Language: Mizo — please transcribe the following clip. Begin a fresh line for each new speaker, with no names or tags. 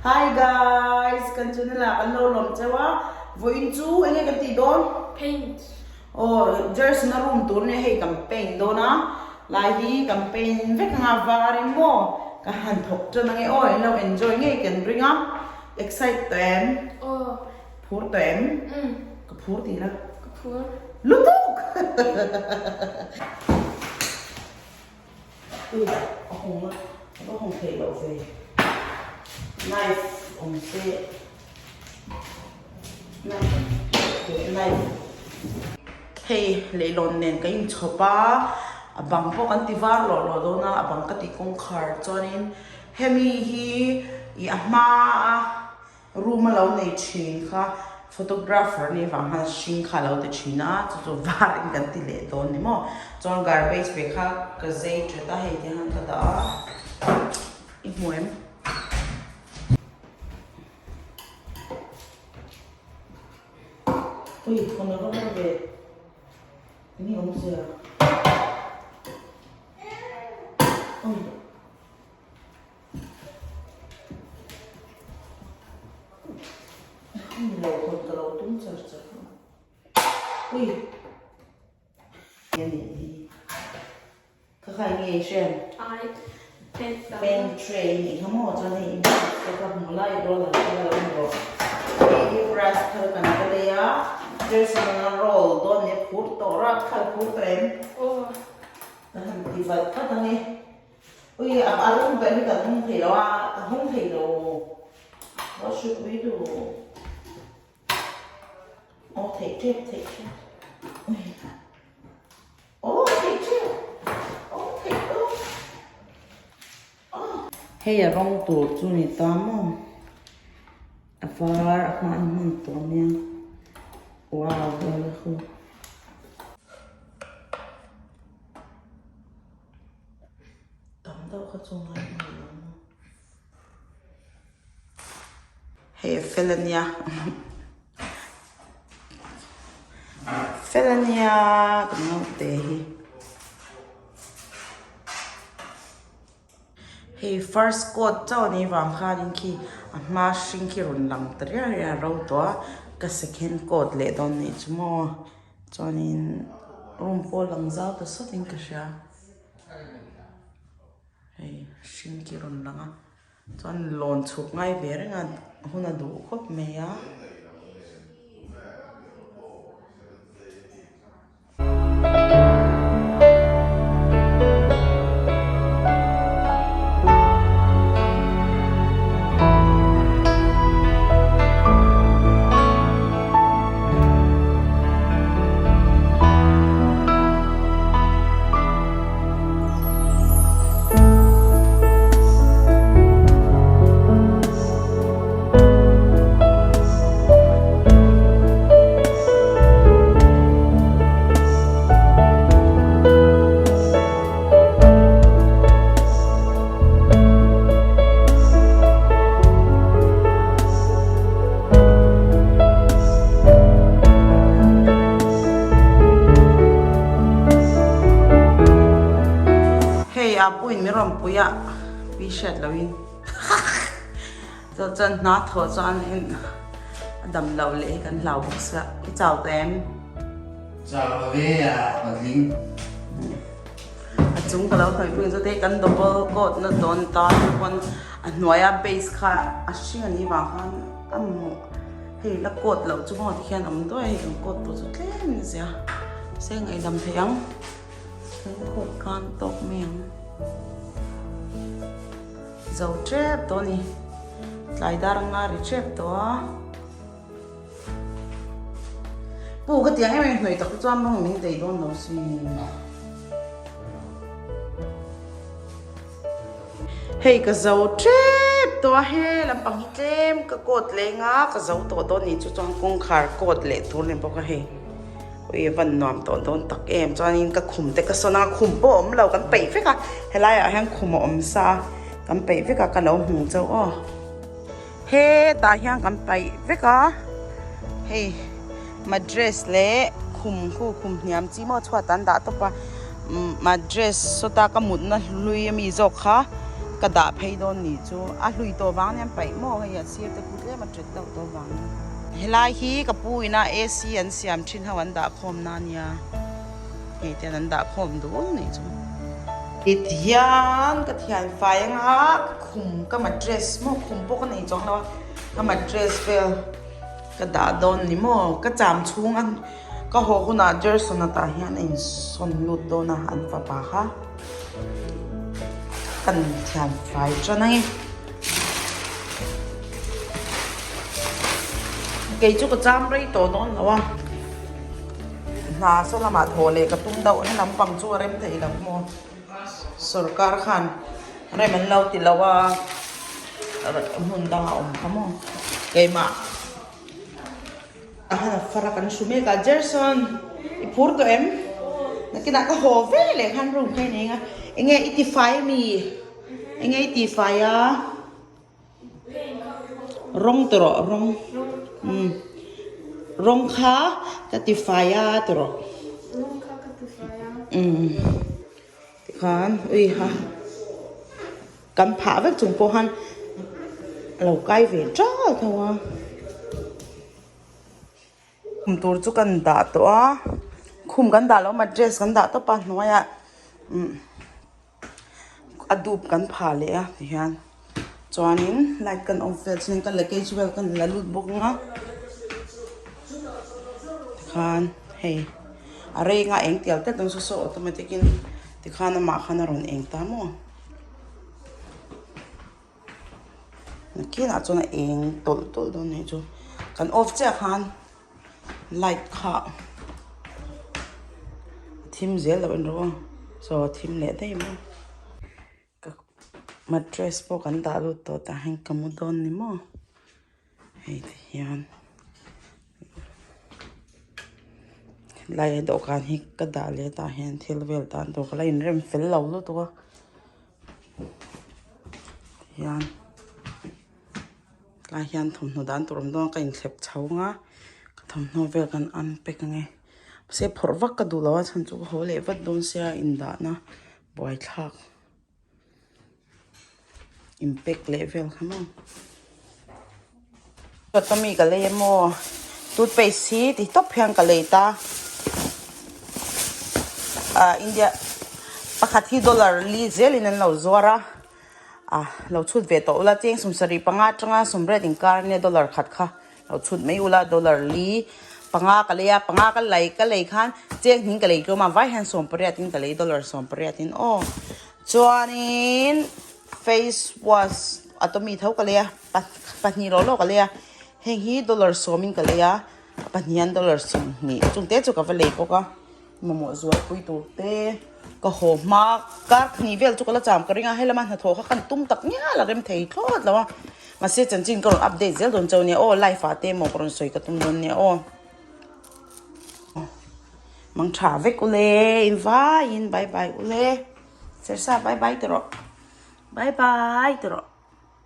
Hi guys, kan channel ah kan lo lawm cheu a, vawiin chu enge kan tih dawn?
Paint.
Aw, jersey na room tur nia hei kan paint dawn a, lai hi kan paint vek anga var in maw ka han thawk tan ange aw, in lo enjoy ngei kan ring a, excite tawh em?
Aw.
Phur tawh em?
Umm.
Ka phur tih la.
Ka phur.
Lutuk! Ui a hawng a, a va hawng theih loh ve. Knife awm se, knife knife. Hei leihlawn nen ka inchhawp a, a bang pawh kan ti var lawh lawh dawn a, a bang ka tih kawngkhar chuanin hemi hi ih a hma a. Room a lo nei thin kha photographer nih vang khan hring kha a lo ti thin a, chu chu var in kan ti leh dawn ni maw. Chuan garbage ve kha ka zei that a, hei ti khan ka dah a, i hmu em? Ui thawn a va har ve, enge awmzia? Ui. Lo hawn ka lo tum char char a. Ui! Nge ni hi? Ka khai nge i hriat?
Ai.
Pen tray nih kha maw chuan hei in ka ka hmu lai roller kha ka lo hmu rawh. Hei hi brush thar kan va lei a. Dressing a roll dawn nia phur tawh rat kha phur tawh em?
Aw.
Ka han ti vat vat ang e. Ui a a rawng ber hi kan hawng thei lo a, ka hawng thei lo. What should we do? Aw theih tep theih tep. Ui. Aw theih tep. Aw theih tawp. Hei a rawng tur chu ni ta maw? A var a hman hman tawh nia. Wow, very cool. Tam deuh kha chu ngai hmel lo maw. Hei a fel ania fel ania kan naute hi. Hei first coat chauh anih vang khanin khi a hma hring khi rawn lang ta riau riau a ro tawh a ka second coat leh dawn anih chu maw. Chuanin room pawh lang zau ta sawtin ka hria hei hring khi a rawn lang a chuan lawn chhuk ngai ve reng a hun a duh khawp mai a. Hei a pu in min rawn pui a pi hriat lo in chuan hna thawh chuan in a dam loh leh hi kan hlau bawk sia i chau ta em?
Chau lo ve a patling.
A chung ka lo hnawih pui ang chu te kan double coat na dawn tan pawn a hnuaia base kha a hring a nih vang khan a mawh hei la coat loh chu maw tikhian awm duai a hei kan coat tawh chu tlem in zia se ngaihdam thei ang kan coat khan tawk mai ang zo tep tawh a ni tlai dar anga ri tep tawh a. Pu ka tiang em em hnawih tak te chuan mawng min tei dawn lo sin. Hei ka zo tep tawh a he lampang hi tlem ka coat leng a ka zo tawh dawn ni chu chuan kawngkhar coat leh tur ni bawk a hei ui a van nuam tawh dawn tak em chuanin ka khum te ka sawn a khum pawh a awm lo kan peih vek a helai ah hian khum a awm sa a kan peih vek a ka lo hmu chauh aw. Hetah hian kan paih vek a, hei mattress leh khum khu khum hniam chi maw chhuat an dah tawp a mattress sawta ka mutna hlui ami zawk kha Ka dah phei dawn nih chu a hlui tawh vang aniang paih maw hei a sir te khu tlem a ṭet deuh tawh vang helai hi ka pu ina AC an siam ṭhin ho an dah khawm na ania hei te hian an dah khawm dul nih chu. Tihian ka thian fai anga khum ka mattress maw khum pawh ka nei chuang lo a ka mattress vel ka dah dawn ni maw ka cham chhung a ka haw hunah Gerson-a tah hian a insawn lut dawn a an fapa kha. Kan thiam fai tan ang e. Kei chu ka cham rei tawh dawn lo a. Hna saw lamah thaw leh ka tum deuh he lampang chu a rem thei lo maw. Sorkar khan rem an lo ti lo a hmun dangah awm kha maw keimah. A han a far a kan hru mek a, Gerson i phur tawh em? Nakinah ka haw ve leh khan room kha i nei ang a, enge i ti fai ami? Enge i ti fai a? Rawng ti rawh rawng umm rawng kha ka ti fai a ti rawh umm tikhan ui ha Kan phah vek chung pawh khan a lo kai ve ṭal tho a. Khum tur chu kan dah tawh a, khum kan dah loh a mattress kan dah tawp a hnuaiah umm a dup kan phah leh a tihian chuanin light kan off vel chuan ka luggage vel kan la lut bawk ang a tikhan hei a reng a eng tial tlat dawn saw saw automatic in tikhan amah khan a rawn eng ta maw. Nakinah chuan a eng tawlh tawlh dawn anih chu kan off chiah khan light kha a thim zel loh en rawh aw saw a thim leh daih mai ka mattress pawh kan dah lut tawh tah hian ka mu dawn ni maw hei ti hian. Lai a dawhkan hi ka dah leh tah hian thil vel dan tur ka la inrem fel lo lutuk a tihian tlai hian thawmhnaw dan tur awm dawn a ka inthlep chho ang a ka thawmhnaw vel kan unpack ange mahse phawrh vak ka duh lo a chhan chu ka haw leh vat dawn sia indahna buaithlak. Impact leh vel kha maw ka mi ka lei emaw toothpaste hi ti tawp hian ka lei ta ah India pakhat hi dollar li zelin an lo zuar a ah lo chhut ve tawh ula cheng sawmsarih panga atanga sawmriat inkar ania dollar khat kha lo chhut mai ula dollar li panga ka lei a panga ka lei ka lei khan cheng hning ka lei tlawm a vai hian sawmpariat in ka lei dollar sawmpariat in aw chuanin face wash atomy tho ka lei a pahnih lawh lawh ka lei a heng hi dollar sawm in ka lei a pahnih hian dollar sawmhnih chung te chu ka va lei bawk a. Mamawh zualpui tur te ka haw hma kar hnih vel chu ka la cham ka ring a helama hnathawh kha kan tum tak ngial a rem thei thlawt lo a mahse chanchin ka rawn update zel dawn chauh nia aw live ah te emaw ka rawn sawi ka tum dawn nia aw mang tha vek ule invaiin bye bye ule sersa bye bye ti rawh bye bye ti rawh.